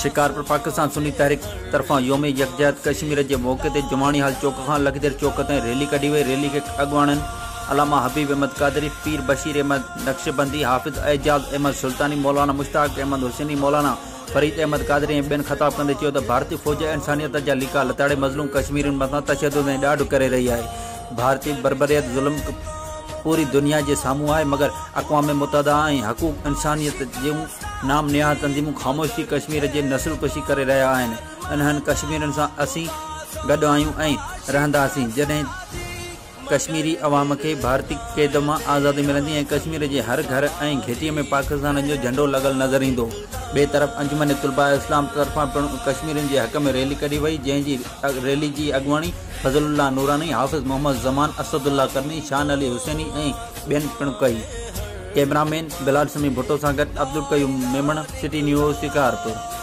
شڪارپور، پاڪستان سني تحريڪ طرفان يوم يڪجهت ڪشمير جي موقعي تي جماڻي هال چوڪ کان لکدير چوڪ تائين ريلي ڪڍي وئي، ريلي کي اڳواڻن علامه حبيب احمد قادري، پير بشير احمد نقشبندي، حافظ اعجاز احمد سلطاني، مولانا مشتاق احمد حسيني، مولانا فريد احمد قادري ۽ ٻين خطاب ڪندي چيو ته ڀارتي فوج انسانيت جا ليڪا لتاڙي مظلوم ڪشميرين مٿان تشدد ۽ ڏاڍ ڪري رهي آهي، ڀارتي بربريت ظلم پوري دنيا جي سامهون آهي مگر اقوام متحده ۽ حقوق انسانيت جون نام نهاد تنظيمون خاموش ٿي ڪشمير جي نسل ڪشي ڪري رهيا آهن انهن ڪشميرين سان اسين گڏ آهيون ۽ رهنداسين جڏهن ڪشميري عوام کي ڀارتي قيد مان آزادي ملندي ۽ ڪشمير جي هر گهر ۽ گهٽي ۾ پاڪستان جو جهنڊو لڳل نظر ايندو. ٻئي طرف انجمن طلباء اسلام طرفان پڻ ڪشميرين جي حق ۾ ريلي ڪڍي وئي جنهن جي ريلي جي اڳواڻي فضل الله نوراني، حافظ محمد زمان، اسد الله قرني، شان علي حسيني ۽ ٻين پڻ ڪئي. ڪئميرا مين بلال سميع ڀٽو سان گڏ عبدالقيوم ميمڻ، سٽي نيوز، شڪارپور.